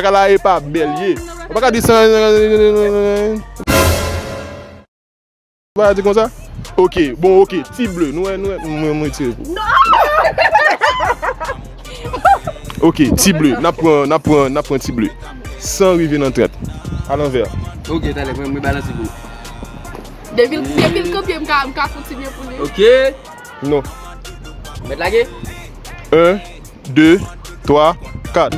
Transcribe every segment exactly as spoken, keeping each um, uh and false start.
Bagay la e pa bèl ye. Ou pa ka di san. Ou pa ka di konsa? Ok, bon, ok. Ti ble. Nou wè, nou wè. Mwen, mwen retire pou. Ok, ti ble. N ap pran, n ap pran, n ap pran ti ble. San rive nan trant. Alanvè. Ok, talè, mwen, mwen balanse pou ou. Depi l, depi l kanpe, m ka, m ka kontinye pou li. Ok. Non. Mèt lage? En, de, twa, kat.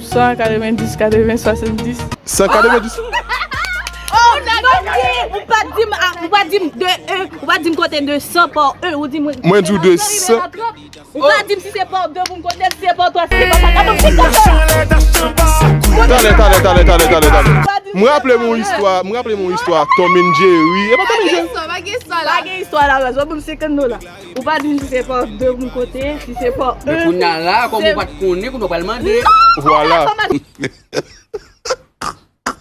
San katrevenndis, katreven, swasanndis. San katrevenndis. Oh, Ou pa di m, ah, ou pa di m de un, ou pa di m kote de san pa un, ou di m. Mwen di w de san. Ou pa di m si se pa de pou m kote, si se pa twa, si se pa kat. Avan m fin konsa. Talè, talè, talè, talè, talè, talè. Mwen raple m yon istwa, mwen raple m yon istwa Tom and Jerry. E pa Tom and Jerry. Pa gen istwa, pa gen istwa la. Pa gen istwa la, baz. Ou ba m senkant dola. Ou pa di m si se pa de pou m kote, si se pa un. Men kounye a la, kòm ou pa t konnen, kounye a w pral mande. Vwala.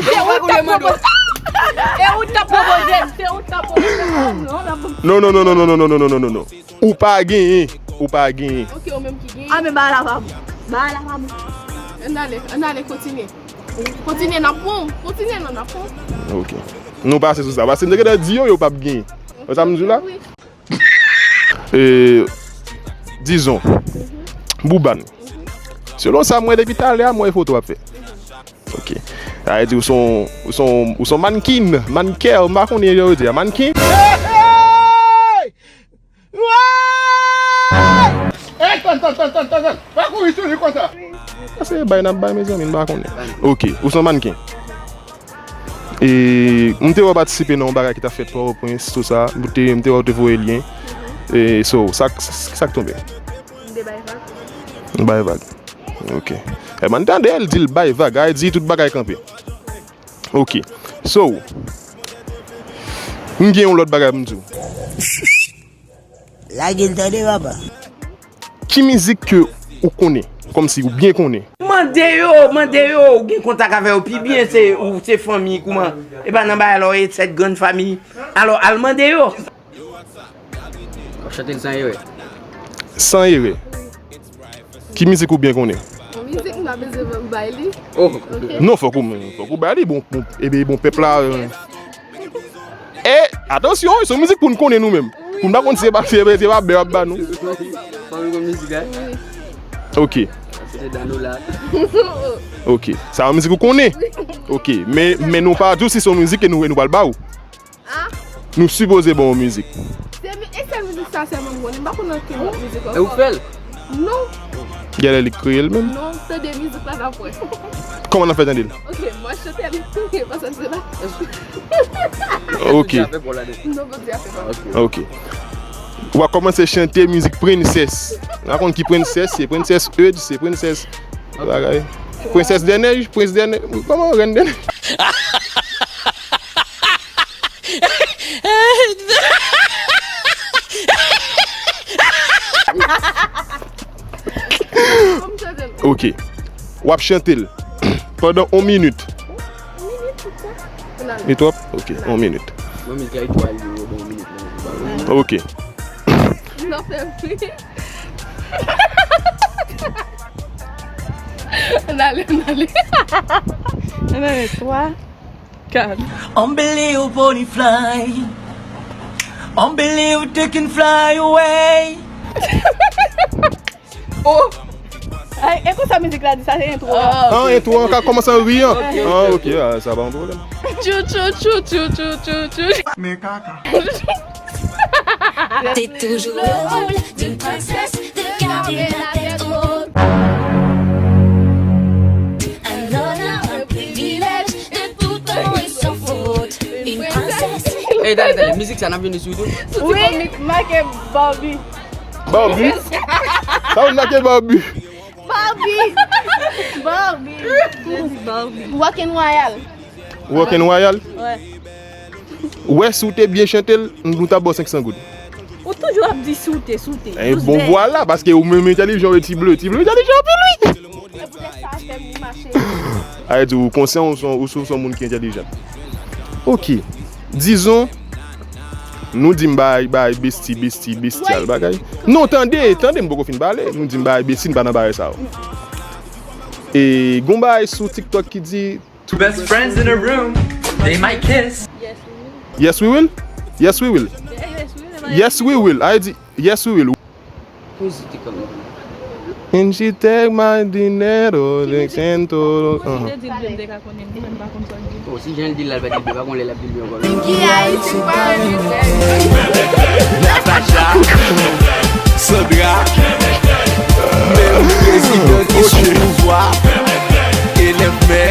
Se ou k t ap pwopoze. Se ou k t ap pwopoze. Se ou k t ap pwopoze. Non, non, non. Ou pa genyen. Ou pa genyen. Ok, ou menm ki genyen. Ah, men bagay la pa bon. Bagay la pa bon. Ann ale, ann ale, kontinye. Kontinye, n ap pran w. Kontinye, non, n ap pran w. Ok. Nou pase sou sa. Paske m te gentan di yo, yo p ap genyen. Wè sa m di w la? Wi. E, dizon, Bouban. Selon sa m wè depi talè a, m wè foto w ap fè. Ok. Sa vle di ou son, ou son, ou son mannequin, mannequin, m pa konnen jan yo di a, mannequin. Hey! Hey! Hey, tann, tann, tann, tann, tann, tann. Pa kouri sou li konsa. Sa se bay n ap bay, mezanmi, m pa konnen. Ok, ou son mannequin. E, m te wè w patisipe nan yon bagay ki t ap fèt Pòtoprens, tou sa. M te, m te wè w te voye lyen. E, so, sa, sa, sa k tonbe? M te bay vag. Bay vag. Ok. E, man, tande l di l bay vag. Ay di tout bagay kanpe. Ok. So, m gen yon lòt bagay pou m di w. Lage l tande, papa. Ki mizik ke ou konnen, kòmsi ou byen konnen? Mande yo, mande yo, ou gen kontak avè yo pi byen, se ou, se fanmi, kouman? E pa nan bagay la, w e sèt grann fanmi. Alò, al mande yo. W ap chante l san erè. San erè. Ki mizik ou byen konnen? Yon mizik, m pa bezwen bay li. Oh. Ok. Non, fòk ou, fòk ou bay li, bon, bon, ebe, bon, pèp la, euh. E, atansyon, se yon mizik pou n konnen nou menm. Pou n pa konn si se pa, si se pa bè w ap ba nou. Fò nou konn mizik la. Ok. Se te Danola. Ok. Sa yon mizik ou konnen? Ok. Men, men nou pa di w si se yon mizik ke nou, nou pral ba w. Ah. Nou sipoze ba w yon mizik. Se mi-, e sèl mizik sa sèlman m konnen. M pa konn ankenn lòt mizik ankò. E ou k fè l? Non. Genlè li k kreye l menm? Non, tande mizik la n ap wè. Kòman n ap fè tande l? Ok, mwen chante l. Paske m se la. Ok. Bondye a fè bon ladan. Non, Bondye a fè bon. Ok. Ok. W ap kòmanse chante mizik Prensès. M pa konn ki Prensès, se Prensès Eud, se Prensès bagay. Prensès dè nèj, Prens dè nèj. Kòman Rèn dè nèj? Ok. W ap chante l pandan yon minit. Li twòp? Ok, yon minit. Mwen, mizik la, li twò al, li bon, yon minit. Ok. Non, fè wi. Ann ale, ann ale. Ann ale, twa. God. Only you pony fly. Only you taking fly away. Oh. Ay, e konsa mizik la di sa, se entwo a. Ah, entwo an ka kòmanse an ri an. Ah, ok, ah, sa pa yon pwoblèm. Tchou, tchou, tchou, tchou, tchou, tchou, tchou. Men kaka. C'est toujours le rôle d'une princesse de garder la tête haute. Un honneur, un privilège de tout temps et sans faute. Une princesse. Ey, tande, tande, mizik sa, n ap vini sou tou. Sou ti komik make Barbie. Barbie? Sa ou make Barbie? Barbie. Barbie. Jezi, Barbie. Walking Royal. Walking Royal? Wè. Wè, si w te byen chante l, nou t ap ba w senk san goud. Ou toujou ap di si w te, si w te. E bon, vwala, paske ou menm entèlijan, ou e Ti Ble. Ti Ble entèlijan anpil, wi. E poutèt sa fè m mache. Ay di ou konsyan, ou son, ou son, son moun ki entèlijan. Ok. Dizon, nou di m bay, bay besti, besti, bestial bagay. Non, tande, tande, m poko fin pale. Nou di m bay besti, n pa nan bagay sa yo. E gon bagay sou TikTok ki di, two best friends in a room, they might kiss. Yes, we will. Yes, we will. Yes, we will. Ay di, yes, we will. Mizik ki kòm. And she take my dinero, de cento. Mwen te di l de, m te ka konnen, mwen pa konn sa l di. Bon, si jan l di l la, l pa di l de, pa konn lè l ap di l de ankò. Ki Ayiti pa renmen fè. Natacha, Sandra, menm prezidan ki sou pouvwa, elèv mè.